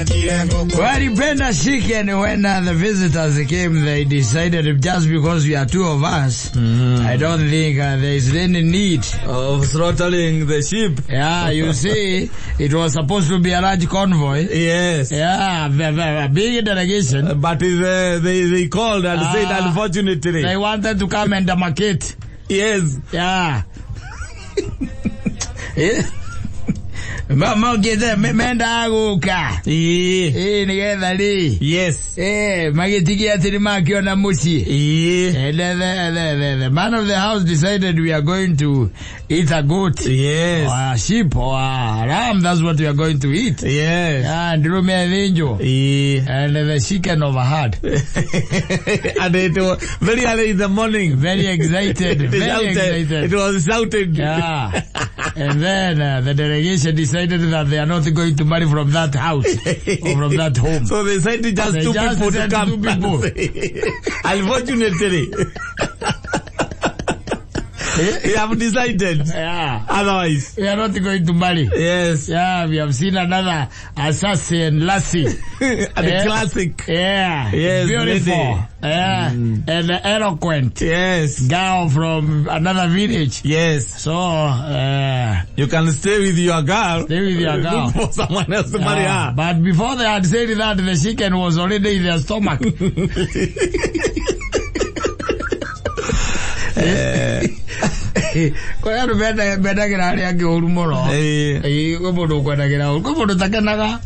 Walipenda chicken when the visitors came, they decided just because we are two of us, I don't think there is any need of slaughtering the sheep. Yeah, you see, it was supposed to be a large convoy. Yes. Yeah, a big delegation. But they called and said, unfortunately. They wanted to come and demarcate. Yes. Yeah. Maugĩte mendaga gũka. Ĩĩ. Ĩĩ nĩgetha rĩ. Yes. Eh, magĩtigia atĩ nĩ makĩona mũciĩ. Ĩĩ. And the man of the house decided we are going to eat a goat. Yes. Or a sheep or a ram, that's what we are going to eat. Yes. Yeah, ndũrũme ĩthĩnjwo. Ĩĩ. And the chicken overheard. And it was very early in the morning. Very excited. They Very shouted. excited. It was shouted. Yeah. And then the delegation decided that they are not going to marry from that house or from that home. So they sent just They two just people to sent come. two people. Unfortunately, they have decided Yeah. otherwise. We are not going to marry. Yes. Yeah, we have seen another assassin lassie. And the Yeah. classic. Yeah. Yes, Beautiful. lady. Yeah. And eloquent Yes. girl from another village. Yes. So, You can stay with your girl. Stay with your girl. Look for someone else to marry her. But before they had said that, the chicken was already in their stomach. Kũrĩ andũ mendagĩra arĩa angĩ ũru mũno. Ĩĩ. Ĩĩ, kwĩ mũndũ ũkwendagĩra ũru, kwĩ mũndũ ũtakenaga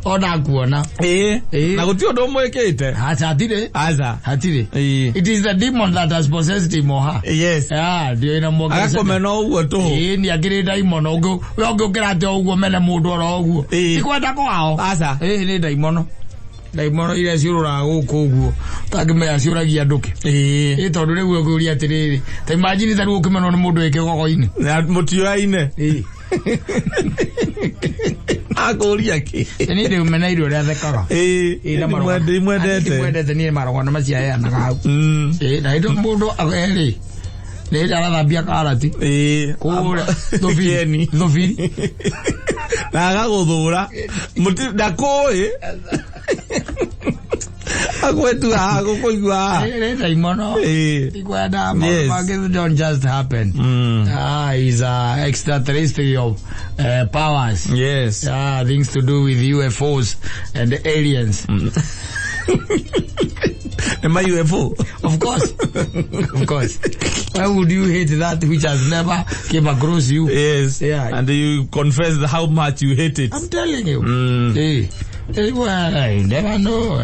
ona akuona. Ĩĩ. Ĩĩ. Na gũtirĩ ũndũ ũmwĩkĩte. Aca, hatirĩ. Aca. Hatirĩ. Ĩĩ. It is the demon that has possessed him or her. Yes. Yeah, ndio inamwongelesha. Agakomena ũguo tũhũ. Ĩĩ, nĩ akĩrĩ ndaimono. We ũngĩũkĩra atĩa ũguo mene mũndũ oro ũguo. Ĩĩ. Ti kwenda kwao. Aca. Ĩĩ, nĩ ndaimono. Ndaimono iria ciũrũraga gũkũ ũguo ũtangĩmenya ciũragia andũ kĩ. Ĩĩ. Ĩĩ, tondũ rĩu ũngĩũria atĩrĩrĩ, ta imagine ta rĩu ũkĩmenwo nĩ mũndũ wĩ kĩgogo-inĩ. Na mũtioaine. Ĩĩ. Akũria kĩ? Niĩ ndĩũmeneire ũrĩa athekaga. Ĩĩ. Ĩĩ, na marũgano. Ndimwendete. Ndimwendete niĩ marũgano macio aheanaga hau. Ĩĩ, na hĩndĩ mũndũ erĩ nĩ hĩndĩ arathambia karati. Ĩĩ. Kũrĩa thũbiri. Kĩeni. Thũbiri. Na agagũthũra. Ndakũĩ. Agwetu haha gũkũigua haha. Ĩĩ, ndaimono. Ĩĩ. Tikwenda maũndũ Yes. mangĩ don't just happen. Ah, is a extraterrestrial powers. Yes. Ah, things to do with UFOs and aliens. Nĩ ma UFO. Of course. Of course. Why would you hate that which has never came across you? Yes. Yeah. And you confess how much you hate it. I'm telling you. Eh. Eh, well, I never know.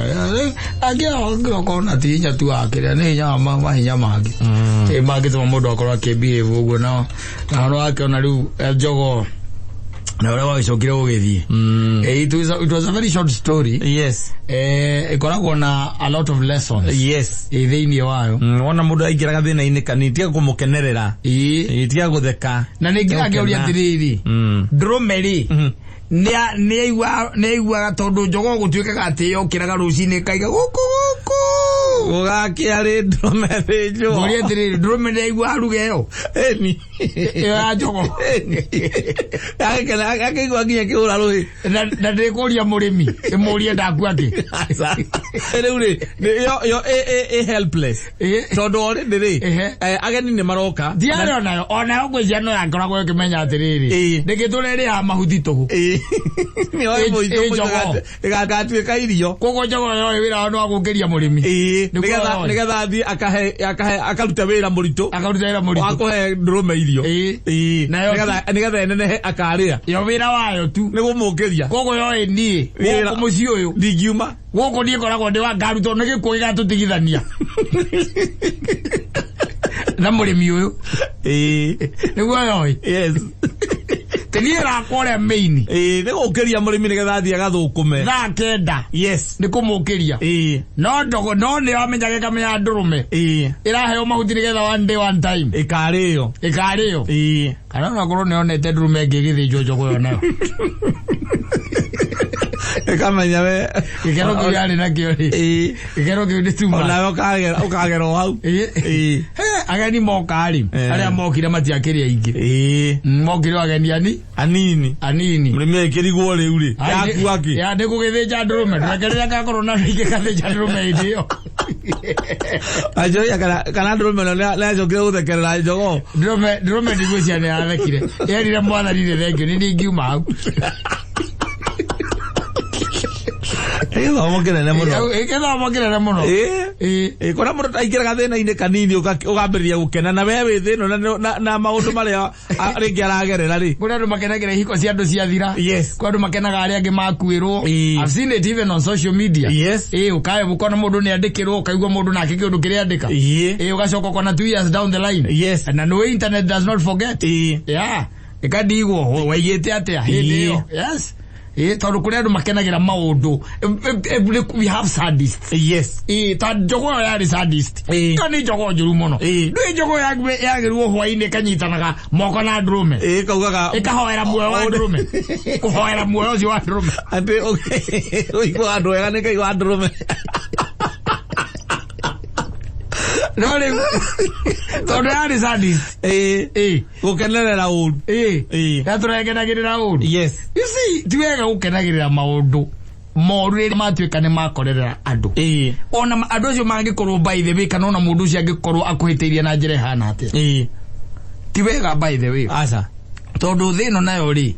Angĩ okorwo na ti hinya tu wakĩrĩa nĩ hinya wa mahinya mangĩ. Ĩ mangĩtũma mũndũ akorwo akĩbehave ũguo na na wakĩona rĩu jogoo na ũrĩa wagĩcokire gũgĩthiĩ. Eh, it was a very short story. Yes. Eh, ĩkoragwo na a lot of lessons. Yes. Ĩ thĩinĩ wayo. Wona mũndũ aingĩraga thĩna-inĩ kanini tiga kũmũkenerera. Ĩ. Ĩĩ, tiga gũtheka. Na ningĩ angĩũria atĩrĩrĩ, ndũrũme rĩ, nĩ aiguaga tondũ jogoo gũtuĩkaga atĩ yokĩraga rũcinĩ kaiga gũkũ gũkũ. Gũgakĩa rĩ ndũrũme thĩnjwo. Ngũria atĩrĩrĩ, ndũrũme nĩ aiguaga ruga ĩyo Ĩni. ĩyo ya jogoo? Agakena akĩigua nginya kĩhũra rũhĩ. Na ndĩkũria mũrĩmi ĩmũrie ndakua kĩ. Aca. Rĩu rĩ, yo ĩ helpless. Ĩ. Tondũ already rĩ, Ehe. ageni nĩ maroka. Ndiarĩ onayo onayo ngwĩciria no yakoragwo ĩkĩmenya atĩrĩrĩ, Ĩ. nĩkĩ tũrerĩaga mahuti tũhũ. Ĩĩ. Nĩoĩ mũitũ Ĩ mũitũ jogoo. ĩgatuĩka irio. Koguo jogoo yoĩ wĩra wao nĩ wa gũkĩria mũrĩmi. Ĩĩ. Nĩguo Nĩgetha yoĩ. nĩgetha athiĩ akahe akaruta wĩra mũritũ. Akaruta wĩra Wa mũritũ. kũhe ndũrũme irio. Ĩĩ. Ĩĩ. Nayo Nĩgetha ĩnenehe akarĩa. Yo wĩra wayo tu. Nĩ gũmũkĩria. Koguo yoĩ niĩ Wĩra- gũkũ mũciĩ ũyũ Ndingiuma. gũkũ niĩ ngoragwo ndĩ wa ngarutwo nĩ gĩkuũ gĩgatũtigithania na mũrĩmi ũyũ. Ĩĩ. Nĩguo yoĩ. Yes. Tĩniĩ rakwa ũrĩa main. Ĩĩ, nĩ gũkĩria mũrĩmi nĩgetha athiĩ agathũkũme. Thaa 9. Yes. Nĩ kũmũkĩria. Ĩĩ. No ndogo no nĩ wamenyaga ĩkamenya ndũrũme Ĩĩ. ĩraheo mahuti nĩgetha one day one time Ĩkarĩo. ĩkarĩo. Ĩĩ. Kana onakorwo nĩ yonete ndũrũme ĩngĩ ĩgĩthĩnjwo jogoo ĩyo nayo Ĩkamenya we. Gĩkeno kĩu yarĩ nakĩo rĩ, Ĩĩ. gĩkeno kĩu nĩ too much. Onawe ũkagera o hau. Ĩĩ. Ĩĩ. Ageni moka rĩ, Eh. arĩa mokire matiakĩrĩ aingĩ. Ĩĩ. Mokire o ageni ani Anini. anini. Mũrĩmi agĩkĩrigwo rĩu rĩ. Ai, Yakua kĩ? Ya nĩ gũgĩthĩnja ndũrũme. Ndũrekerera gakorwo na rĩngĩ gathĩnja ndũrũme hĩndĩ ĩyo. Anjoya kana ndũrũme ĩno nĩacokire gũthekerera njogoo. Ndũrũme ndigwĩciria nĩ yathekire. Yerire mwathani nĩ thengio nĩ niĩ ingiuma hau. Gĩthomo kĩnene mũno. Gĩthomo kĩnene mũno. Ĩĩ. Ĩĩ. Ĩĩ, kũrĩa mũndũ aingĩraga thĩna-inĩ kanini ũkambĩrĩria gũkena na we wĩ thĩna na maũndũ marĩa rĩngĩ aragerera rĩ. Kũrĩ andũ makenagĩra ihiko cia andũ ciathira. Yes. Kũrĩ andũ makenaga arĩa angĩ makuĩrwo. Ĩĩ. I've seen it even on social media. Yes. Ĩĩ, ũkaya ũkona mũndũ nĩ andĩkĩrwo ũkaigua mũndũ nake kĩũndũ kĩrĩa andĩka. Ĩĩ. Ĩĩ, ũgacoka ũkona 2 years down the line. Yes. Na no internet does not forget. Ĩĩ. Yeah. Ĩkandigwo waigĩte atĩa hĩndĩ Ĩĩ. ĩyo. Yes. Ĩĩ, tondũ kũrĩ andũ makenagĩra maũndũ. We have sadists. Yes. Ĩĩ, ta njogoo ĩyo yarĩ sadist. Ĩĩ. Ĩyo nĩ njogoo njũru mũno. Ĩĩ. Ndũĩ njogoo yagĩrwo hwaĩ-inĩ ĩkanyitanaga moko na ndũrũme. Ĩĩ, kaugaga Ĩkahoera muoyo wa ndũrũme. Kũhoera muoyo ũcio wa ndũrũme. Atĩ ũigua andũ wega nĩ kaigua ndũrũme. No rĩu tondũ yarĩ sadist. Ĩĩ. Ĩĩ. Gũkenerera ũru. Ĩĩ. Ĩĩ. Yatũrekenagĩrĩra ũru. Yes. You see, ti wega gũkenagĩrĩra maũndũ moru rĩrĩa matuĩka nĩ makorerera andũ. Ĩĩ. Ona andũ acio mangĩkorwo by the way kana ona mũndũ ũcio angĩkorwo akũhĩtĩirie na njĩra ĩhana atĩa. Ĩĩ. Ti wega by the way. Aca. Tondũ thĩ ĩno nayo rĩ,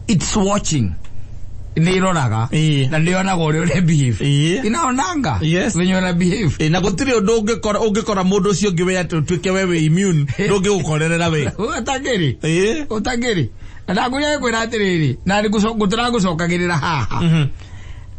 it's watching. Nĩ ĩroraga. Ĩĩ. Na nĩ yonaga ũrĩa ũrĩa behave. Ĩĩ. Inaonanga. Yes. Venye ũrĩa behave. Ĩĩ, na gũtirĩ ũndũ ũngĩkora mũndũ ũcio ũngĩ we atĩ ũtuĩke we wĩ immune ndũngĩgũkorerera we. Ũtangĩrĩ. Ĩĩ. Ũtangĩrĩ. Na ndakũria kwĩra atĩrĩrĩ, na tũragũcokagĩrĩra haha.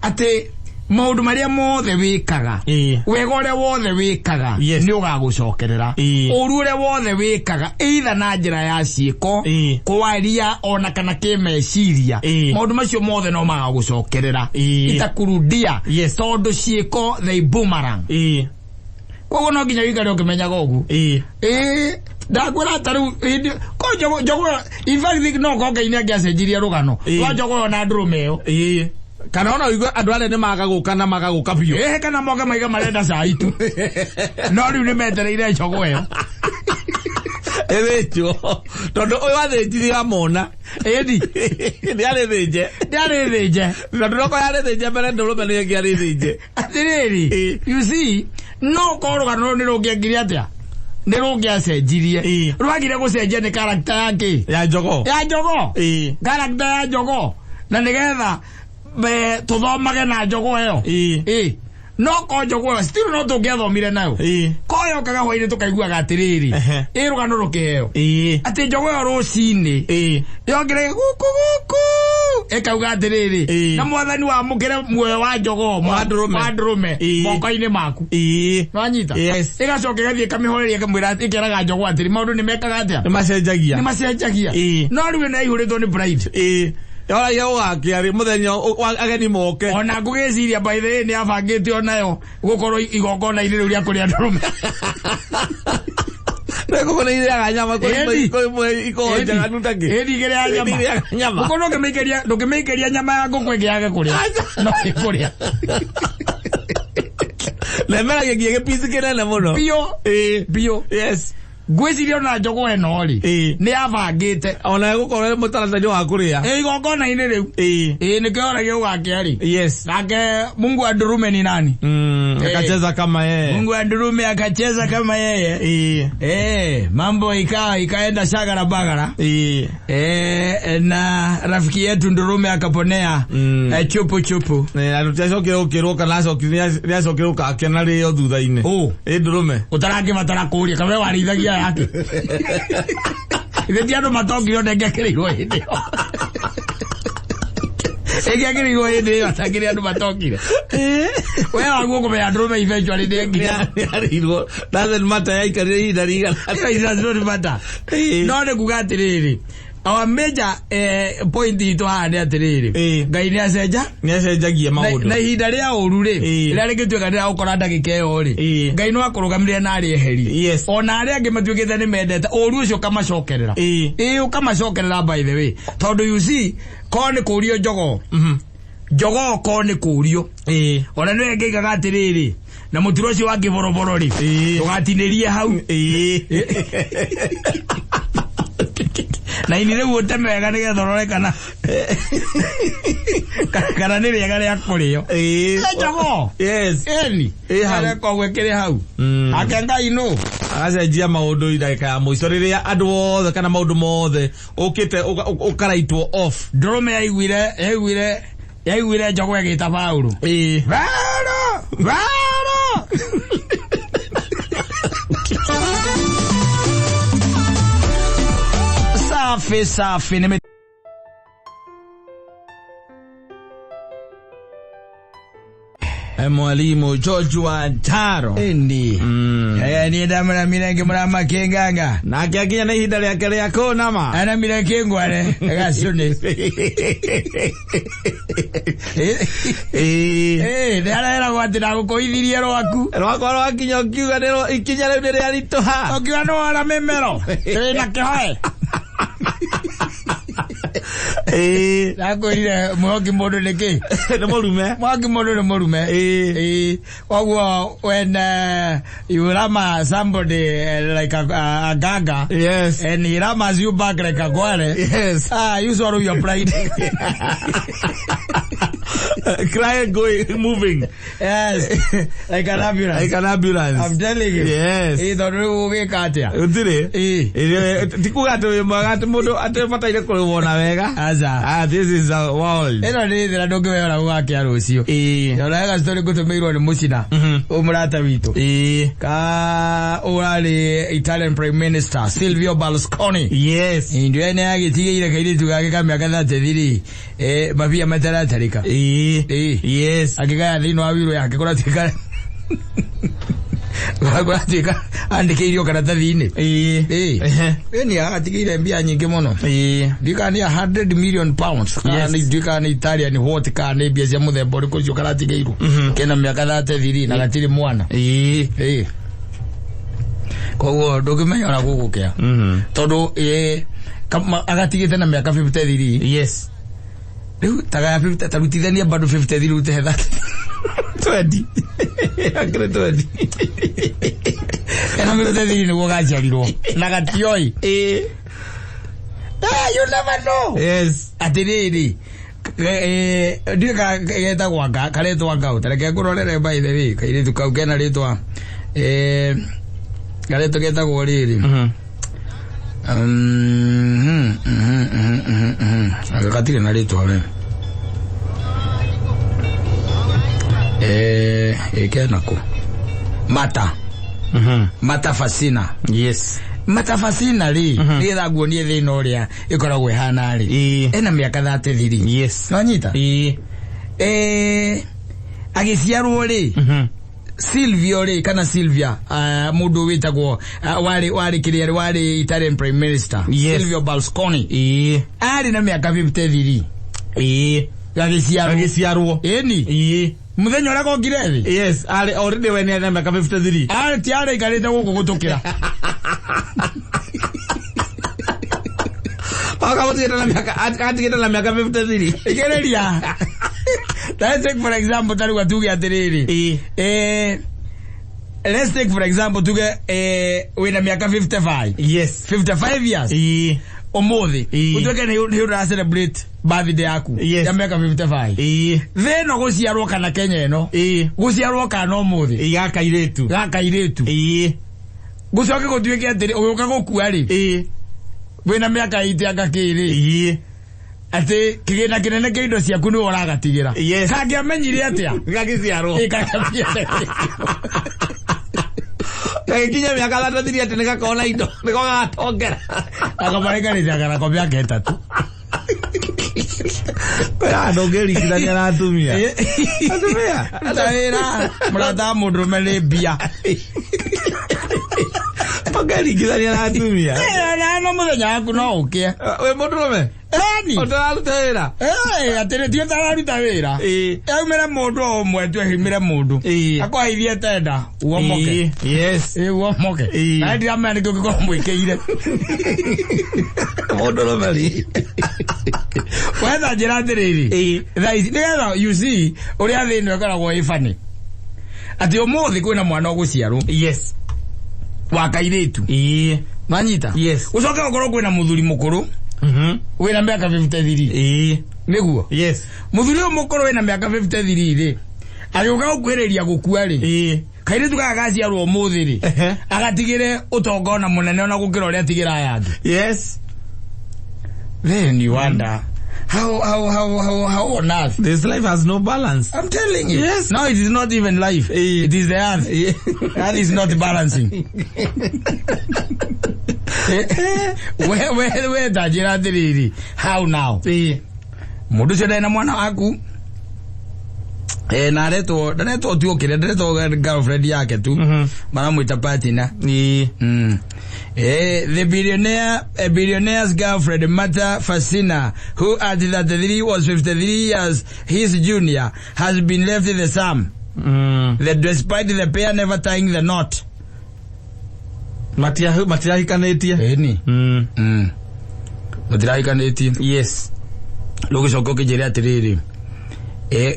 Atĩ maũndũ marĩa mothe wĩkaga, Ĩĩ. wega ũrĩa wothe wĩkaga, Yes. nĩ ũgagũcokerera. Ĩĩ. Ũru ũrĩa wothe wĩkaga, either na njĩra ya ciĩko, Ĩĩ. kwaria ona kana kĩmeciria, Ĩĩ. maũndũ macio mothe no magagũcokerera. Ĩĩ. Itakurudia. Yes. Tondũ ciĩko they boomerang. Ĩĩ. Koguo no nginya wĩikare ũkĩmenyaga ũguo. Ĩĩ. Ĩĩ, ndakwĩra ta rĩu hĩndĩ ko njogo njogo in fact no ko Ngai nĩ angĩacenjirie rũgano Ĩĩ. rwa njogo ĩyo na ndũrũme ĩyo. Ĩĩ. Kana ona ũigue andũ arĩa nĩ maga gũka na maga gũka biũ. Ĩĩ, kana moke maiga marenda cai tu. No rĩu nĩ metereire njogo ĩyo. Ĩthĩnjwo. Tondũ ũyũ athĩnjirie amona. Ĩni. Nĩ arĩthĩnje. Ndĩarĩ thĩnje. Tondũ noko yarĩthĩnje mbere ndũrũme nĩ ĩngĩ arĩthĩnje. Atĩrĩrĩ, Ĩĩ. you see, no korwo rũgano rũrũ nĩ rũngĩangire atĩa? Nĩ rũngĩacenjirie. Ĩĩ. Rwagire gũcenjia nĩ character ya kĩ? Ya njogoo. Ya njogo. Ĩĩ. Character ya njogo. Na nĩgetha tũthomage na njogo ĩyo. Ĩĩ. Ĩĩ. No ko njogo ĩyo still no tũngĩathomire nayo. Ĩĩ. Ko yokaga hwaĩ-inĩ tũkaiguaga atĩrĩrĩ. Ehe. Ĩ rũgano rũkĩheo. Ĩĩ. Atĩ njogo ĩyo rũcinĩ. Ĩĩ. Yongere guku guku ĩkauga atĩrĩrĩ. Ĩĩ. Na mwathani wamũkĩre muoyo wa njogo Wa ndũrũme. wa ndũrũme Ĩĩ. moko-inĩ maku. Ĩĩ. Nĩwanyita? Yes. Ĩgacoka ĩgathiĩ ĩkamĩhoreria ĩkamwĩra ĩkeraga njogo atĩrĩ maũndũ nĩ mekaga atĩa? Nĩ macenjagia. Nĩ macenjagia. Ĩĩ. No rĩu ĩno yaihũrĩtwo nĩ pride. Ĩĩ. Yoragia gũgakĩa rĩ mũthenya ageni moke. Ona ngũgĩciria by the way nĩ abangĩte onayo gũkorwo igongona-inĩ rĩu rĩa kũrĩa ndũrũme. Nĩ ngũkũ nĩ irĩaga nyama Ĩni. kũrĩ imwe ikoragwo njaganu ta kĩ. Ĩni ikĩrĩa nyama. Ĩni irĩaga nyama. Ngũkũ ndũngĩmĩikĩria nyama ya ngũkũ ĩngĩ yage kũrĩa. No ĩkũrĩa. Na ĩmeragia nginya gĩpici kĩnene mũno. Biũ. Ĩĩ. Biũ. Yes. Ngwĩciria ona njogo ĩno rĩ, Ĩĩ. nĩ yabangĩte. Ona ĩgũkorwo ĩrĩ mũtaratara wa kũrĩa. Ĩ igongona-inĩ rĩu. Ĩĩ. Ĩ nĩkĩo oragia gũgakĩa rĩ. Yes. Nake Mungu wa ndurume ni nani? Akacheza kama yeye. Mungu wa ndurume akacheza kama yeye. Ĩĩ. Mambo ikawa ikaenda shagara bagara. Ĩĩ. Na rafiki yetu ndurume akaponea chupu chupu. Na tũtiacokire gũkĩrwo kana acokire nĩacokire gũgakena rĩo thutha-inĩ. Ũ. Ĩ ndũrũme. Ũtarakĩbatara kũria kana we warĩithagia yake. Ithe ti andũ matongire ona ĩngĩakĩrĩirwo hĩndĩ ĩyo. Ĩngĩakĩrĩirwo hĩndĩ ĩyo atangĩrĩ andũ matongire. We waguo kũmenya ndũrũme eventually nĩ ĩngĩ. Nĩarĩirwo. Doesn't matter yaikarire ihinda rĩigana. It does not matter. Ĩĩ. No nĩ kuga atĩrĩrĩ, our major point itũ haha nĩ atĩrĩrĩ, Ĩĩ. Ngai nĩ acenja Nĩacenjagia maũndũ. na ihinda rĩa ũru rĩ, Ĩĩ. rĩrĩa rĩngĩtuĩka nĩ rĩragũkora ndagĩka ĩyo rĩ, Ĩĩ. Ngai no akũrũgamĩrĩre na arĩeherie. Yes. Ona arĩa angĩ matuĩkĩte nĩ mendete ũru ũcio ũkamacokerera. Ĩĩ. Ĩĩ ũkamacokerera by the way. Tondũ you see, korwo nĩ kũrio njogoo. Njogoo korwo nĩ kũrio. Ĩĩ. Ona nĩwe ĩngĩigaga atĩrĩrĩ, na Na mũturo ũcio wa kĩboroboro rĩ, Ĩĩ. ndũgatinĩrie hau. Ĩĩ. Na ini rĩu ũteme wega nĩgetha ũrore kana kana nĩ rĩega rĩa kũrĩo. Ĩĩ. Jogoo. Yes. Ĩni. Ĩ hau. Areka ũguo ĩkĩrĩ hau. Ake Ngai nũ. Agacenjia maũndũ ndagĩka ya mũico rĩrĩa andũ othe kana maũndũ mothe ũkĩte ũkaraitwo off. Ndũrũme yaiguire njogoo ĩgĩta Paũlũ. Ĩĩ. Paũlũ! Paũlũ! Safi safi nime Mwalimu George wa Njaro. Ĩni. Niĩ ndamũramire ngĩmũrama kĩnganga. Nake akinya na ihinda rĩake rĩa kũnama. Anamire kĩngware gacũnĩ. Ĩĩ. Ĩĩ, nĩareragwo atĩ ndagũkũithirie rwaku. Rwakwa rwakinya ũkiuga ikinya rĩu nĩ rĩaritũha. Ũkiuga nĩ wora mĩmero. Wĩna kĩhoe. Ĩĩ. Ndakwĩrire mwĩhoki mũndũ nĩ kĩ? Nĩ mũrume. Mwaki mũndũ nĩ mũrume. Ĩĩ. Ĩĩ. Koguo when you rama somebody like a gaga Yes. and he ramas you back like a gware. Yes. Ah, you swallow your pride. Crying, going, moving. Yes. Like an ambulance. Like an ambulance. I'm telling you. Yes. Ĩĩ, tondũ rĩu ũgĩka atĩa? Gũtirĩ. Ĩĩ. Ĩĩ, ti kuga atĩ wĩ mwega atĩ mũndũ atĩ ũbataire kũrĩhwo na wega. Aca. Ah, this is the world. Ĩno nĩ thĩna ndũngĩmenya gũgakĩa rũciũ. Ĩĩ. Ndona wega story ngũtũmĩirwo nĩ mũcina. Ũyũ mũrata witũ. Ĩĩ. Ka ũrarĩ Italian Prime Minister Silvio Berlusconi. Yes. Ndio ene agĩtigĩire kairĩtu gake ka mĩaka 33 mabia mataratarĩka. Ĩĩ. Ĩĩ. Yes. Akĩgaya thĩinĩ wa wiro yake kũratuĩka kũratuĩka andĩkĩirio karatathi-inĩ. Ĩĩ. Ĩĩ. Ehe. Ĩni atigĩire mbia nyingĩ mũno. Ĩĩ. Ndiũĩ kana nĩ 100 million pounds. Kana Yes. nĩ ndiũĩ kana nĩ Italian what kana nĩ mbia cia mũthemba ũrĩkũ ũcio karatigĩirwo. Kena mĩaka 33 na gatirĩ mwana. Ĩĩ. Ĩĩ. Koguo ndũngĩmenya ona gũgũkĩa. Tondũ agatigĩte na mĩaka 53. Yes. Rĩu tagaya 50 tarutithania bado 53 rute 30. 20. Akĩrĩ 20. Ena 53 nĩguo gaciarirwo. Na gatioi. Ĩĩ. Ah, you never know. Yes. Atĩrĩrĩ ndiũĩ getagwo anga karetwo anga ũ tareke ngũrorere by the way kairĩtu kau kena rĩtwa karetwo getagwo rĩrĩ. Anga gatirĩ na rĩtwa we. Ĩ kena kũ? Mata. Mata Fasina. Yes. Mata Fasina rĩ, nĩgetha nguonie thĩna ũrĩa ĩkoragwo ĩhana rĩ. Ĩĩ. Ena mĩaka 33. Yes. Nĩwanyita? Ĩĩ. Agĩciarwo rĩ, Silvio rĩ kana Silvia mũndũ wĩtagwo warĩ kĩrĩa warĩ Italian Prime Minister Yes. Silvio Berlusconi. Ĩĩ. Arĩ na mĩaka 53. Ĩĩ. Gagĩciarwo. Agĩciarwo. Ĩni. Ĩĩ. Mũthenya ũrĩa gokire thĩ. Yes, arĩ already we nĩ na mĩaka 53. Arĩ ti arĩ aikarĩte gũkũ gũtũkĩra. Akamũtigĩte na mĩaka atigĩte na mĩaka 53. Igĩrĩria. Let's take for example tarĩu atuge atĩrĩrĩ. Ĩĩ. Let's take for example tuge wĩna mĩaka 55. Yes. 55 years. Ĩĩ. Ũmũthĩ. Ĩĩ. Ũtuĩke nĩ ũra celebrate birthday yaku. Yes. Ya mĩaka 55. Ĩĩ. Thĩ ĩno gũciarwo kana Kenya ĩno. Ĩĩ. Gũciarwo kana ũmũthĩ. Ĩĩ gaka irĩtu. Gaka irĩtu. Ĩĩ. Gũcoke gũtuĩke atĩrĩ ũgĩũka gũkua rĩ. Ĩĩ. Wĩna mĩaka 80 anga kĩrĩ. Ĩĩ. Atĩ kĩgĩna kĩnene kĩa indo ciaku nĩwe ũragatigĩra. Yes. Kangĩamenyire atĩa? Gagĩciarwo. Ĩ, kangĩamenyire. Gagĩkinya mĩaka 33 atĩ nĩgakona indo nĩko gagatongera. Akamarĩkanĩte nako mĩaka ĩtatũ. Kwĩna andũ ũngĩringithania na atumia. Atumia. Ruta wĩra mũrata wa mũndũrũme nĩ mbia. Ũngĩringithania na atumia. Na no mũthenya waku no ũkĩe. Wĩ mũndũrũme? Ĩni. Ũtararuta wĩra? Atĩrĩ ti ũtararuta wĩra. Ĩĩ. Yaumĩre mũndũ o ũmwe tu ehimĩre mũndũ. Ĩĩ. Akwaheithie tenda uomoke. Ĩĩ. Yes. Ĩĩ uomoke. Ĩĩ. Na ndiramenya nĩkĩ ũngĩkorwo mwĩkĩire. Mũndũrũme rĩ. Wetha njĩra atĩrĩrĩ. Ĩĩ. Thaa ici nĩgetha you see ũrĩa thĩ ĩno ĩkoragwo ĩ funny. Atĩ ũmũthĩ kwĩna mwana ũgũciarwo wa kairĩtu. Manyita? Yes. Ũcoke ũkorwo kwĩna mũthuri mũkũrũ wĩna mĩaka 53. Nĩguo? Mũthuri ũyũ mũkũrũ wĩna mĩaka 53 rĩ, agĩũka gũkuhĩrĩria gũkua rĩ, kairĩtu gaka gaciarwo ũmũthĩ rĩ, agatigĩre ũtonga ona mũnene ona gũkĩra ũrĩa atigĩra aya angĩ. Then you wonder how on earth. This life has no balance. I'm telling you. Yes. No, it is not even life. It is the earth. That is not balancing. We ta njĩra atĩrĩrĩ, how now? Mũndũ ũcio ndarĩ na mwana waku, na aretwo, ndaretwo tu okĩrĩa, ndaretwo girlfriend yake tu, maramwĩta partner. The billionaire, a billionaire's girlfriend, Marta Fasina, who at 33 was 53 years his junior, has been left the same. Despite the pair never tying the knot. Matirahikanĩtie. Ĩni. Matirahikanĩtie. Rĩu ũgĩcoka ũkĩnjĩra atĩrĩrĩ,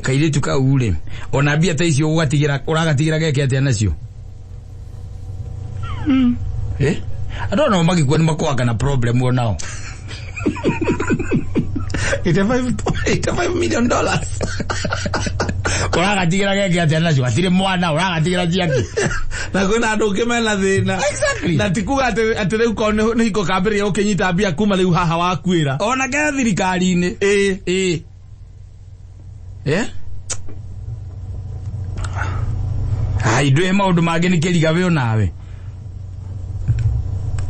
kairĩtu kau rĩ, ona mbia ta icio ũgatigĩra, ũragatigĩra geke atĩa nacio? Andũ onao magĩkua nĩ makoragwo na problem onao. $85 million. Ũragatigĩra geke atĩa nacio? Gatirĩ mwana, ũragatigĩra ciake. Na kwĩna andũ ũngĩ mena thĩna. Na ti kuga atĩ rĩu korwo nĩ hingo kambĩrĩria gũkĩnyita mbia kuma rĩu haha wakuĩra. Ona ke thirikari-inĩ. Ai, ndwĩ maũndũ mangĩ nĩ kĩriga we onawe.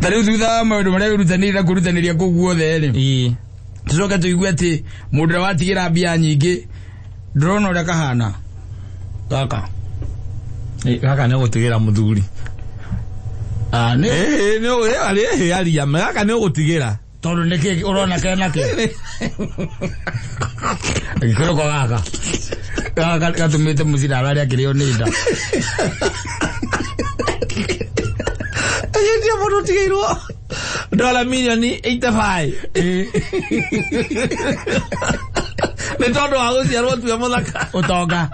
Ta rĩu thutha wa maũndũ marĩa wĩrutanĩirie na kwĩrutanĩria kũu guothe rĩ, tũcoke tũigue atĩ mũndũ ũrĩa watigĩra mbia nyingĩ ndũrona ũrĩa kahana gaka. Gaka nĩ ũgũtigĩra mũthuri. Nĩ aria, gaka nĩ ũgũtigĩra. Tondũ nĩkĩ ũrona kena kĩ? Gĩkũyũ ko gaka. Gaka gatũmĩte mũcira arare akĩrĩo nĩ nda. Ndio mũndũ ũtigĩirwo dola milioni 85. Nĩ tondũ wa gũciarwo tuwe mũthaka. Ũtonga.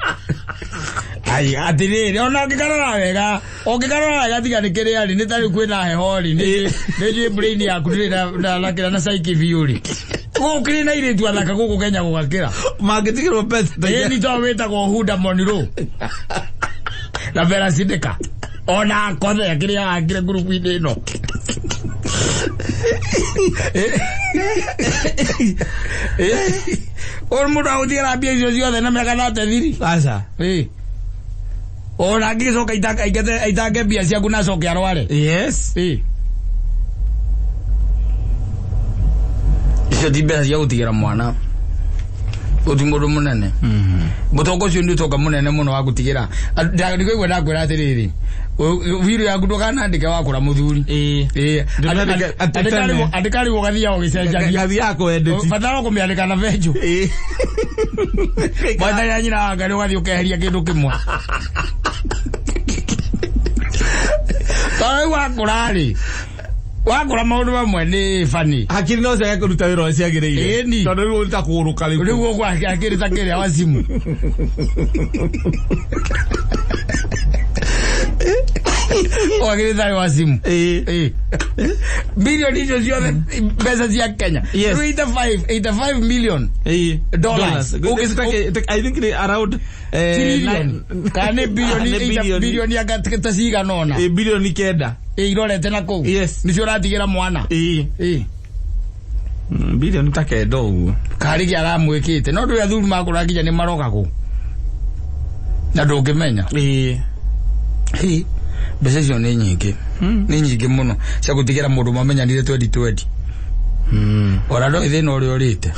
Ai, atĩrĩrĩ, ona ũngĩkarora wega, ũngĩkarora wega tiga nĩ kĩrĩa rĩ, nĩ ta rĩu kwĩna heho rĩ, nĩ njũĩ brain yaku ndĩrĩ na kĩrĩa na psyche biũ rĩ. Gũkĩrĩ na airĩtu athaka gũkũ Kenya gũgakĩra. Mangĩtigĩrwo mbeca ta Ĩĩ, nĩ tondũ wĩtagwo Hunda Monroe. Na Vera Sidika. Ona Akothe akĩrĩ akĩrĩ ngurubu-inĩ ĩno. Ũyũ mũndũ agũtigĩra mbia icio ciothe na mĩaka 33. Aca. Ona angĩgĩcoka aitange mbia ciaku na acoke arware. Icio ti mbeca cia gũtigĩra mwana. Ũti mũndũ mũnene. Mũtongo ũcio nĩ ũtonga mũnene mũno wa gũtigĩra. Ndikũigua ndakwĩra atĩrĩrĩ, wiru yaku ndũkanandĩke wakũra mũthuri. Andĩka rĩu ũgathiaga ũgĩcenjagia. Gathiaga kwendeti. Batara kũmĩandĩka na benjũ. Mwathani nyina wa Ngai ũgathiĩ ũkeheria kĩndũ kĩmwe. Tondũ rĩu wakũra rĩ, wakũra maũndũ mamwe nĩ bani. Hakiri no ciage kũruta wĩra ũrĩa ciagĩrĩire. Tondũ rĩu ũrĩ ta kũgũrũka rĩu. Rĩu ũguo akĩrĩ ta kĩrĩa wa simu. Ũgakĩrĩ ta wa simu. Bilioni icio ciothe mbeca cia Kenya. Rĩu 85 million dollars. I think nĩ around trillion. Kana nĩ bilioni, bilioni anga ta cigana ũna. Bilioni 9. Irorete na kũu. Nĩcio ũratigĩra mwana. Bilioni ta 9 ũguo. Karĩ kĩ aramwĩkĩte. No ndũĩ athuri makũra nginya nĩ marogagwo. Na ndũngĩmenya. Mbeca icio nĩ nyingĩ. Nĩ nyingĩ mũno cia gũtigĩra mũndũ mamenyanire 2020. Ona ndũĩ thĩna ũrĩa ũrĩte.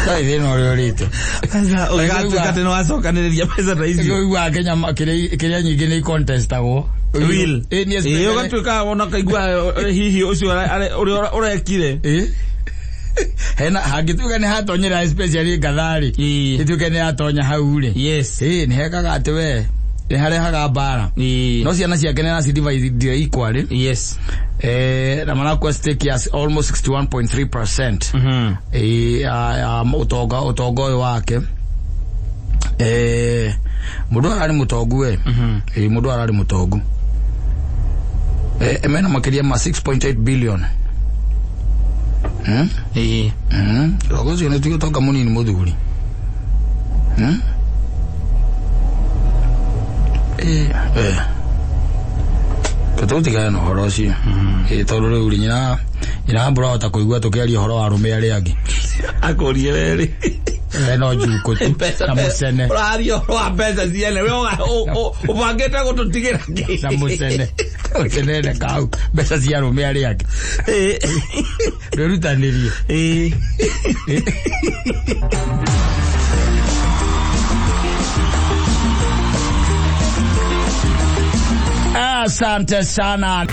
Ndũĩ thĩna ũrĩa ũrĩte. Ũgatuĩka atĩ nĩ wacokanĩrĩria mbeca ta icio. Ũiguaga Kenya kĩrĩa nyingĩ nĩ contestagwo. Will. Nĩ especially Ũgatuĩka wona ũkaigua hihi ũcio ũrĩa ũrekire. Hena hangĩtuĩka nĩ hatonyera especially ngatha rĩ. Ĩtuĩke nĩ yatonya hau rĩ. Nĩ hekaga atĩ we. Nĩ harehaga mbara. Ĩĩ. No ciana ciake nĩ aracidivide equally. Na marakua stake ya almost 61.3% ya ũtonga ũyũ wake. Mũndũ ararĩ mũtongu we. Mũndũ ararĩ mũtongu. Mena makĩria ma 6.8 billion. Ĩĩ. Ũtonga ũcio nĩ ti ũtonga mũnini mũthuri. Tũtigane na ũhoro ũcio. Tondũ rĩu rĩ, nyina mbura hota kũigua tũkĩaria ũhoro wa arũme arĩa angĩ. Akũrie werĩ. No njukũ tu na mũcene. Ũraria ũhoro wa mbeca ciene we ũbangĩte gũtũtigĩra kĩ? Na mũcene. Mũcene kau mbeca cia arũme arĩa angĩ. Rĩrutanĩrie. Ĩĩ. Asante sana.